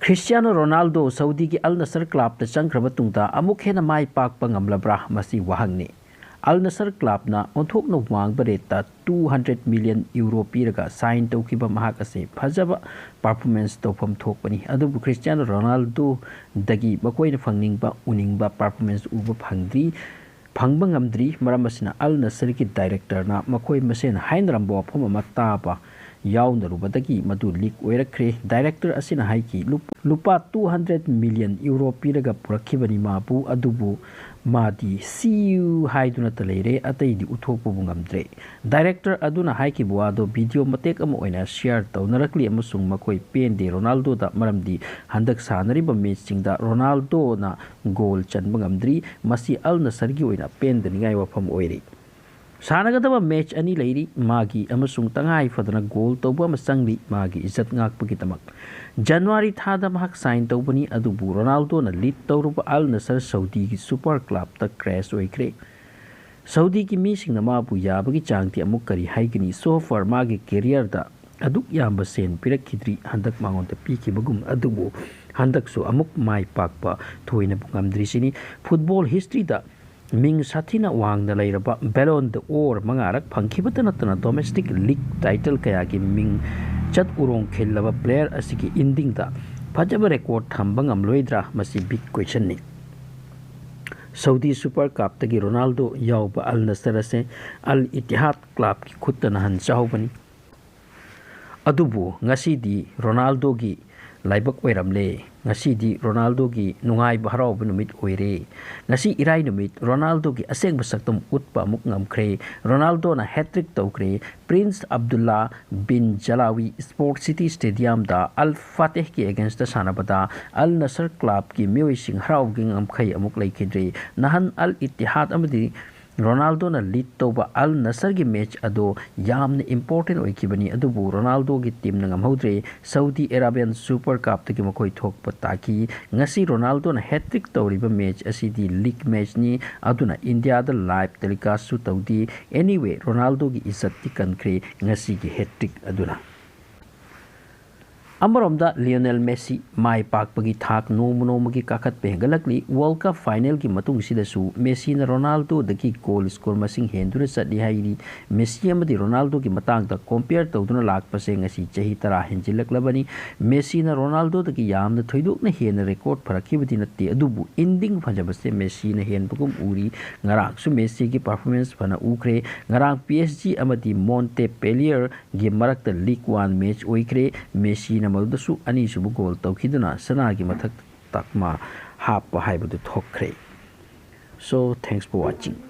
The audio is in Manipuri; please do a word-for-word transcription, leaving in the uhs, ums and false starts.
ꯈ꯭ꯔꯤꯁꯇꯤꯌꯥꯅꯣ ꯔꯣꯅꯥꯜꯗꯣ ꯁꯥꯎꯗꯤꯒꯤ ꯑꯜ ꯅꯁꯔ ꯀ꯭ꯂꯥꯕꯇ ꯆꯪꯈ꯭ꯔꯕ ꯇꯨꯡꯗ ꯑꯃꯨꯛ ꯍꯦꯟꯅ ꯃꯥꯏ ꯄꯥꯛꯄ ꯉꯝꯂꯕ꯭ꯔꯥ? ꯃꯁꯤ ꯋꯥꯍꯪꯅꯤ꯫ ꯑꯜ ꯅꯁꯔ ꯀ꯭ꯂꯥꯕꯅ ꯑꯣꯟꯊꯣꯛꯅ ꯋꯥꯡꯕ ꯔꯦꯠꯇ two hundred million euro ꯄꯤꯔꯒ ꯁꯥꯏꯟ ꯇꯧꯈꯤꯕ ꯃꯍꯥꯛ ꯑꯁꯤ ꯐꯖꯕ ꯄꯔꯐꯣꯔꯃꯦꯟꯁ ꯇꯧꯐꯝ ꯊꯣꯛꯄꯅꯤ꯫ ꯑꯗꯨꯕꯨ ꯈ꯭ꯔꯤꯁꯇꯤꯌꯥꯅꯣ ꯔꯣꯅꯥꯜꯗꯣꯗꯒꯤ ꯃꯈꯣꯏꯅ ꯐꯪꯅꯤꯡꯕ, ꯎꯅꯤꯡꯕ ꯄꯔꯐꯣꯔꯃꯦꯟꯁ ꯎꯕ ꯐꯪꯗ꯭ꯔꯤ꯫ ꯐꯪꯕ ꯉꯝꯗ꯭ꯔꯤ꯫ ꯃꯔꯝ ꯑꯁꯤꯅ ꯑꯜ ꯅꯁꯔꯒꯤ ꯗꯥꯏꯔꯦꯛꯇꯔꯅ ꯃꯈꯣꯏ ꯃꯁꯦꯟ ꯍꯥꯏꯅꯔꯝꯕ ꯋꯥꯐꯝ ꯑꯃ ꯇꯥꯕ ꯌꯥꯎꯅꯔꯨꯕꯗꯒꯤ ꯃꯗꯨ ꯂꯤꯛ ꯑꯣꯏꯔꯛꯈ꯭ꯔꯦ꯫ ꯗꯥꯏꯔꯦꯛꯇꯔ ꯑꯁꯤꯅ ꯍꯥꯏꯈꯤ, "ꯂꯨꯞ-, ꯂꯨꯄꯥ two hundred million euro ꯄꯤꯔꯒ ꯄꯨꯔꯛꯈꯤꯕꯅꯤ ꯃꯥꯕꯨ, ꯑꯗꯨꯕꯨ ꯃꯥꯗꯤ ꯁꯤꯌꯨ ꯍꯥꯏꯗꯨꯅꯇ ꯂꯩꯔꯦ, ꯑꯇꯩꯗꯤ ꯎꯠꯊꯣꯛꯄꯕꯨ ꯉꯝꯗ꯭ꯔꯦ"꯫ ꯗꯥꯏꯔꯦꯛꯇꯔ ꯑꯗꯨꯅ ꯍꯥꯏꯈꯤꯕ ꯋꯥꯗꯣ ꯚꯤꯗꯤꯑꯣ ꯃꯇꯦꯛ ꯑꯃ ꯑꯣꯏꯅ ꯁꯤꯌꯥꯔ ꯇꯧꯅꯔꯛꯂꯤ ꯑꯃꯁꯨꯡ ꯃꯈꯣꯏ ꯄꯦꯟꯗꯦ ꯔꯣꯅꯥꯜꯗꯣꯗ, ꯃꯔꯝꯗꯤ ꯍꯟꯗꯛ ꯁꯥꯟꯅꯔꯤꯕ ꯃꯦꯆꯁꯤꯡꯗ ꯔꯣꯅꯥꯜꯗꯣꯅ ꯒꯣꯜ ꯆꯟꯕ ꯉꯝꯗ꯭ꯔꯤ꯫ ꯃꯁꯤ ꯑꯜ ꯅꯁꯔꯒꯤ ꯑꯣꯏꯅ ꯄꯦꯟꯗꯅꯤꯡꯉꯥꯏ ꯋꯥꯐꯝ ꯑꯣꯏꯔꯤ꯫ ꯁꯥꯟꯅꯒꯗꯕ ꯃꯦꯆ ꯑꯅꯤ ꯂꯩꯔꯤ ꯃꯥꯒꯤ ꯑꯃꯁꯨꯡ ꯇꯉꯥꯏ ꯐꯗꯅ ꯒꯣꯜ ꯇꯧꯕ ꯑꯃ ꯆꯪꯂꯤ ꯃꯥꯒꯤ ꯏꯖꯠ ꯉꯥꯛꯄꯒꯤꯗꯃꯛ꯫ ꯖꯅꯋꯥꯔꯤ ꯊꯥꯗ ꯃꯍꯥꯛ ꯁꯥꯏꯟ ꯇꯧꯕꯅꯤ, ꯑꯗꯨꯕꯨ ꯔꯣꯅꯥꯜꯗꯣꯅ ꯂꯤꯗ ꯇꯧꯔꯨꯕ ꯑꯜ ꯅꯁꯔ ꯁꯥꯎꯗꯤꯒꯤ ꯁꯨꯄꯔ ꯀ꯭ꯂꯕꯇ ꯀ꯭ꯔꯦꯁ ꯑꯣꯏꯈ꯭ꯔꯦ꯫ ꯁꯥꯎꯗꯤꯒꯤ ꯃꯤꯁꯤꯡꯅ ꯃꯥꯕꯨ ꯌꯥꯕꯒꯤ ꯆꯥꯡꯗꯤ ꯑꯃꯨꯛ ꯀꯔꯤ ꯍꯥꯏꯒꯅꯤ? So far ꯃꯥꯒꯤ ꯀꯦꯔꯤꯌꯔꯗ ꯑꯗꯨꯛ ꯌꯥꯝꯕ ꯁꯦꯟ ꯄꯤꯔꯛꯈꯤꯗ꯭ꯔꯤ, ꯍꯟꯗꯛ ꯃꯉꯣꯟꯗ ꯄꯤꯈꯤꯕꯒꯨꯝ꯫ ꯑꯗꯨꯕꯨ ꯍꯟꯗꯛꯁꯨ ꯑꯃꯨꯛ ꯃꯥꯏ ꯄꯥꯛꯄ ꯊꯣꯏꯅꯕꯨ ꯉꯝꯗ꯭ꯔꯤꯁꯤꯅꯤ꯫ ꯐꯨꯠꯕꯣꯜ ꯍꯤꯁꯇ꯭ꯔꯤꯗ ꯃꯤꯡ ꯁꯥꯊꯤꯅ ꯋꯥꯡꯅ ꯂꯩꯔꯕ ꯕꯦꯂꯣꯟ ꯗ ꯑꯣꯔ ꯃꯉꯥꯔꯛ ꯐꯪꯈꯤꯕꯇ ꯅꯠꯇꯅ ꯗꯣꯃꯦꯁꯇꯤꯛ ꯂꯤꯛ ꯇꯥꯏꯇꯜ ꯀꯌꯥꯒꯤ ꯃꯤꯡ ꯆꯠ ꯎꯔꯣꯡ ꯈꯤꯜꯂꯕ ꯄ꯭ꯂꯦꯌꯔ ꯑꯁꯤꯒꯤ ꯏꯟꯗꯤꯡꯗ ꯐꯖꯕ ꯔꯦꯀꯣꯔꯗ ꯊꯝꯕ ꯉꯝꯂꯣꯏꯗ꯭ꯔꯥ? ꯃꯁꯤ ꯕꯤꯛ ꯀ꯭ꯋꯦꯁꯟꯅꯤ꯫ ꯁꯥꯎꯗꯤ ꯁꯨꯄꯔ ꯀꯞꯇꯒꯤ ꯔꯣꯅꯥꯜꯗꯣ ꯌꯥꯎꯕ ꯑꯜ ꯅꯁꯔ ꯑꯁꯦ ꯑꯜ ꯏꯇꯤꯍꯥꯗ ꯀ꯭ꯂꯕꯀꯤ ꯈꯨꯠꯇ ꯅꯍꯥꯟ ꯆꯥꯍꯧꯕꯅꯤ꯫ ꯑꯗꯨꯕꯨ ꯉꯁꯤꯗꯤ ꯔꯣꯅꯥꯜꯗꯣꯒꯤ ꯂꯥꯏꯕꯛ ꯑꯣꯏꯔꯝꯂꯦ꯫ ꯉꯁꯤꯗꯤ ꯔꯣꯅꯥꯜꯗꯣꯒꯤ ꯅꯨꯡꯉꯥꯏꯕ ꯍꯔꯥꯎꯕ ꯅꯨꯃꯤꯠ ꯑꯣꯏꯔꯦ꯫ ꯉꯁꯤ ꯏꯔꯥꯏ ꯅꯨꯃꯤꯠ ꯔꯣꯅꯥꯜꯗꯣꯒꯤ ꯑꯁꯦꯡꯕ ꯁꯛꯇꯝ ꯎꯠꯄ ꯑꯃꯨꯛ ꯉꯝꯈ꯭ꯔꯦ꯫ ꯔꯣꯅꯥꯜꯗꯣꯅ ꯍꯦꯇ꯭ꯔꯤꯛ ꯇꯧꯈ꯭ꯔꯦ꯫ ꯄ꯭ꯔꯤꯟꯁ ꯑꯕꯗꯨꯜꯂꯥ ꯕꯤꯟ ꯖꯂꯥꯋꯤ ꯁ꯭ꯄꯣꯔꯠ ꯁꯤꯇꯤ ꯁ꯭ꯇꯦꯗꯤꯌꯝꯗ ꯑꯜ ꯐꯥꯇꯦꯍꯀꯤ ꯑꯦꯒꯦꯟꯁꯇ ꯁꯥꯟꯅꯕꯗ ꯑꯜ ꯅꯁꯔ ꯀ꯭ꯂꯕꯀꯤ ꯃꯤꯑꯣꯏꯁꯤꯡ ꯍꯔꯥꯎꯕꯒꯤ ꯉꯝꯈꯩ ꯑꯃꯨꯛ ꯂꯩꯈꯤꯗ꯭ꯔꯦ꯫ ꯅꯍꯥꯟ ꯑꯜ ꯏꯠꯇꯤꯍꯥꯗ ꯑꯃꯗꯤ ꯔꯣꯅꯥꯜꯗꯣꯅ ꯂꯤꯗ ꯇꯧꯕ ꯑꯜ ꯅꯁꯔꯒꯤ ꯃꯦꯆ ꯑꯗꯨ ꯌꯥꯝꯅ ꯏꯝꯄꯣꯔꯇꯦꯟ ꯑꯣꯏꯈꯤꯕꯅꯤ, ꯑꯗꯨꯕꯨ ꯔꯣꯅꯥꯜꯗꯣꯒꯤ ꯇꯤꯝꯅ ꯉꯝꯍꯧꯗ꯭ꯔꯦ꯫ ꯁꯥꯎꯗꯤ ꯑꯦꯔꯥꯕꯤꯌꯥꯟ ꯁꯨꯄꯔ ꯀꯞꯇꯒꯤ ꯃꯈꯣꯏ ꯊꯣꯛꯄ ꯇꯥꯈꯤ꯫ ꯉꯁꯤ ꯔꯣꯅꯥꯜꯗꯣꯅ ꯍꯦꯇ꯭ꯔꯤꯛ ꯇꯧꯔꯤꯕ ꯃꯦꯆ ꯑꯁꯤꯗꯤ ꯂꯤꯒ ꯃꯦꯆꯅꯤ, ꯑꯗꯨꯅ ꯏꯟꯗꯤꯌꯥꯗ ꯂꯥꯏꯚ ꯇꯦꯂꯤꯀꯥꯁꯁꯨ ꯇꯧꯗꯦ꯫ Anyway, ꯔꯣꯅꯥꯜꯗꯣꯒꯤ ꯏꯖꯠꯇꯤ ꯀꯟꯈ꯭ꯔꯦ ꯉꯁꯤꯒꯤ ꯍꯦꯇ꯭ꯔꯤꯛ ꯑꯗꯨꯅ꯫ ꯑꯃꯔꯣꯝꯗ ꯂꯤꯑꯣꯅꯦꯜ ꯃꯦꯁꯤ ꯃꯥꯏ ꯄꯥꯛꯄꯒꯤ ꯊꯥꯛ ꯅꯣꯡꯃ ꯅꯣꯡꯃꯒꯤ ꯀꯥꯈꯠꯄ ꯍꯦꯟꯒꯠꯂꯛꯂꯤ꯫ ꯋꯥꯔꯜ ꯀꯞ ꯐꯥꯏꯅꯦꯜꯒꯤ ꯃꯇꯨꯡꯁꯤꯗꯁꯨ ꯃꯦꯁꯤꯅ ꯔꯣꯅꯥꯜꯗꯣꯗꯒꯤ ꯒꯣꯜ ꯁ꯭ꯀꯣꯔ ꯃꯁꯤꯡ ꯍꯦꯟꯗꯨꯅ ꯆꯠꯂꯤ ꯍꯥꯏꯔꯤ꯫ ꯃꯦꯁꯤ ꯑꯃꯗꯤ ꯔꯣꯅꯥꯜꯗꯣꯒꯤ ꯃꯇꯥꯡꯗ ꯀꯣꯝꯄꯤꯌꯔ ꯇꯧꯗꯨꯅ ꯂꯥꯛꯄꯁꯦ ꯉꯁꯤ ꯆꯍꯤ ꯇꯔꯥ ꯍꯦꯟꯖꯤꯜꯂꯛꯂꯕꯅꯤ꯫ ꯃꯦꯁꯤꯅ ꯔꯣꯅꯥꯜꯗꯣꯗꯒꯤ ꯌꯥꯝꯅ ꯊꯣꯏꯗꯣꯛꯅ ꯍꯦꯟꯅ ꯔꯦꯀꯣꯔꯠ ꯐꯔꯛꯈꯤꯕꯗꯤ ꯅꯠꯇꯦ, ꯑꯗꯨꯕꯨ ꯏꯟꯗꯤꯡ ꯐꯖꯕꯁꯦ ꯃꯦꯁꯤꯅ ꯍꯦꯟꯕꯒꯨꯝ ꯎꯔꯤ꯫ ꯉꯔꯥꯡꯁꯨ ꯃꯦꯁꯤꯒꯤ ꯄꯔꯐꯣꯔꯃꯦꯟꯁ ꯐꯅ ꯎꯈ꯭ꯔꯦ꯫ ꯉꯔꯥꯡ ꯄꯤ ꯑꯦꯁ ꯖꯤ ꯑꯃꯗꯤ ꯃꯣꯟꯇꯦ ꯄꯦꯂꯤꯌꯔꯒꯤ ꯃꯔꯛꯇ ꯂꯤꯒ ꯋꯥꯟ ꯃꯦꯆ ꯑꯣꯏꯈ꯭ꯔꯦ꯫ ꯃꯦꯁꯤꯅ ꯃꯗꯨꯗꯁꯨ ꯑꯅꯤꯁꯨꯕ ꯒꯣꯜ ꯇꯧꯈꯤꯗꯨꯅ ꯁꯅꯥꯒꯤ ꯃꯊꯛꯇ ꯇꯛꯃꯥ ꯍꯥꯞꯄ ꯍꯥꯏꯕꯗꯨ ꯊꯣꯛꯈ꯭ꯔꯦ꯫ So, thanks for watching.